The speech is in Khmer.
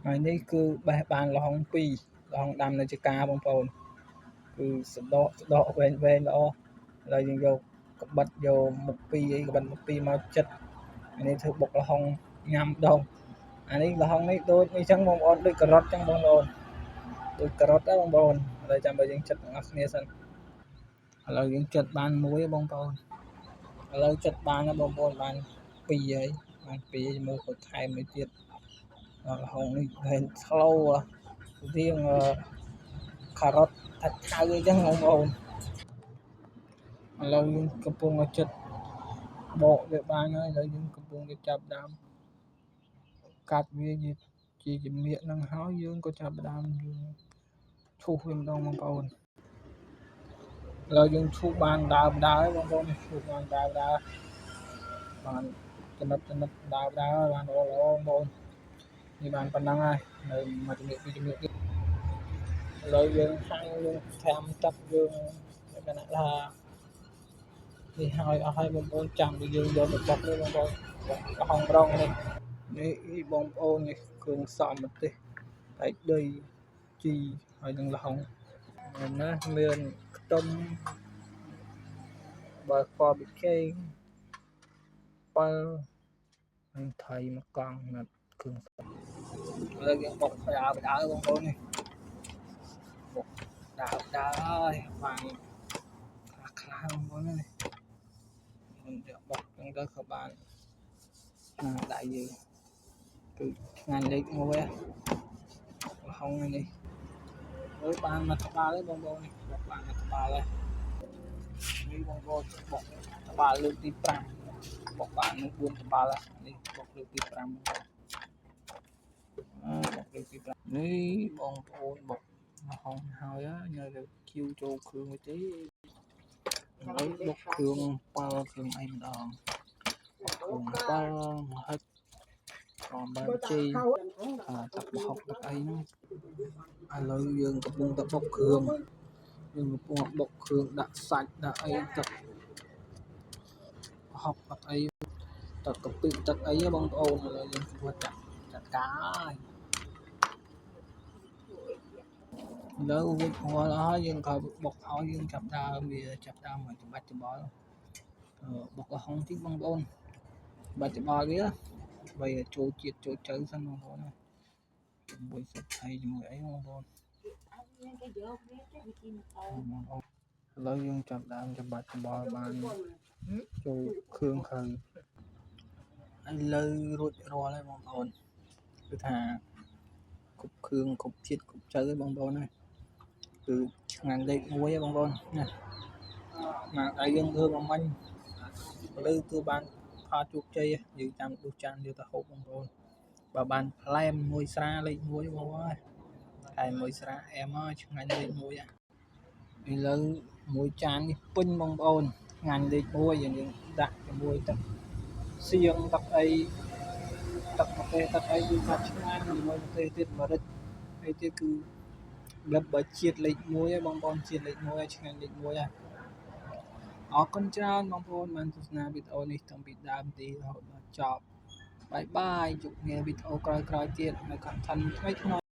ហើយនេះគឺបេះបានល្ហុង2ល្ហុងដាំនៅជាការបងប្អូនគឺសដកសដកវែងវែងល្អឥឡូវយើងយកក្បិតយកមុខពីរអីក្បិតមុខពីរមកចិត្តអានេះធ្វើបុកល្ហុងញ៉ាំដងអានេះល្ហុងនេះដូចនេះចឹងបងប្អូនដូចការ៉ុតចឹងបងប្អូនដូចការ៉ុតដែរបងប្អូនឥឡូវចាំបើយើងចិត្តទាំងអស់គ្នាសិនឥឡូវយើងចិត្តបានមួយបងប្អូនឥឡូវចិត្តបានហើយបងប្អូនបាន2ហើយបាន2មើលគាត់ថែមមួយទៀតល្ហុងនេះវែង slow រៀងការ៉ុតថាច់ថៅអីចឹងបងប្អូនឥឡូវយើងកំពុងតែចិត្តបកវាបានហើយឥឡូវយើងកំពុងតែចាប់ដើមកាត់វាជាជាជំនាកនឹងហើយយើងក៏ចាប់ដើមយើងឈូសវាម្ដងបងប្អូនឥឡូវយើងឈូសបានដើមដើរបងប្អូនឈូសបានដើមដើរបានចំណិតចំណិតដើមដើរបានល្អល្អបងប្អូននេះបានប៉ុណ្ណឹងហើយនៅមួយជំនាកពីរជំនាកទៀតឥឡូវយើងហាំងយើងត្រាំទឹកយើងលក្ខណៈថានេះហើយអស់ហើយបងប្អូនចាំពីយើងយកទៅបុកនេះបងប្អូនបុកល្ហុងម្ដងនេះនេះបងប្អូននេះគ្រឿងផ្សំម្ទេសតែកដីជីហើយនឹងល្ហុងណាមានខ្ទឹមបើកប៊ីចេងប៉ាល់និងថៃមួយកង់ណាត់គ្រឿងផ្សំឥឡូវយើងបុកដើបដើបងប្អូននេះបុកដើបដើហើយបានខ្លះខ្លះបងប្អូននេះមិនយកបុកចឹងទៅក៏បានណាដៃយើងគឺឆ្ងាញ់លេខ1ល្ហុងនេះលើបានមកក្បាលហើយបងប្អូននេះបុកបានមកក្បាលហើយនេះបងប្អូនបុកក្បាលលើកទី5បុកបាននឹង4ក្បាលនេះបុកលើកទី5បងប្អូនអើបុកលើកទី5នេះបងប្អូនបុកល្ហុងហើយញ៉ាំទៅគៀវចូលគ្រឿងមួយទេឥឡូវបុកគ្រឿងប៉ាល់គ្រឿងអីម្ដងគ្រឿងប៉ាល់មហិចអំបិលចេញទឹកប្រហុកទឹកអីហ្នឹងឥឡូវយើងកំពុងតែបុកគ្រឿងយើងកំពុងបុកគ្រឿងដាក់សាច់ដាក់អីទឹកប្រហុកទឹកអីទឹកកាពិទឹកអីបងប្អូនឥឡូវយើងកំពុងចាត់ចាត់ការហើយឥឡូវរួចរាល់ហើយយើងក៏បុកហើយយើងចាប់ដើមវាចាប់ដើមមកច្បាច់ច្បល់បុកល្ហុងតិចបងប្អូនច្បាច់ច្បល់វាបីចូលជាតិចូលជៅសិនបងប្អូនណាជាមួយសាច់ថៃជាមួយអីបងប្អូន គេយកវាទៅវិធីម៉ូតូ បងប្អូនឥឡូវយើងចាប់ដើមច្បាច់ច្បល់បានចូលគ្រឿងក្រៅឥឡូវរួចរាល់ហើយបងប្អូនគឺថាគ្រប់គ្រឿងគ្រប់ជាតិគ្រប់ជៅហើយបងប្អូនហើយគឺឆ្ងាញ់លេខ1ហើយបងប្អូនណាមកដៃយើងធ្វើមកមិញឥឡូវគឺបានផលជោគជ័យយើងចាំដួសចានយកទៅហូបបងប្អូនបើបានផ្លែមមួយស្រាលេខ1បងប្អូនហើយតែមួយស្រាអែមហើយឆ្ងាញ់លេខ1ឥឡូវមួយចាននេះពេញបងប្អូនឆ្ងាញ់លេខ1យើងដាក់ជាមួយទឹកសៀងទឹកអីទឹកម្ទេសទឹកអីគឺថាឆ្ងាញ់ជាមួយម្ទេសទៀតម្រេចអីទៀតគឺបែបបើជាតិលេខ1ហើយបងប្អូនជាតិលេខ1ហើយឆ្ងាញ់លេខ1ហើយអរគុណច្រើនបងប្អូនបានទស្សនាវីដេអូនេះតាំងពីដើមទីរហូតដល់ចប់bye bye ជួបគ្នាវីដេអូក្រោយៗទៀតនៅ content ថ្មីៗ។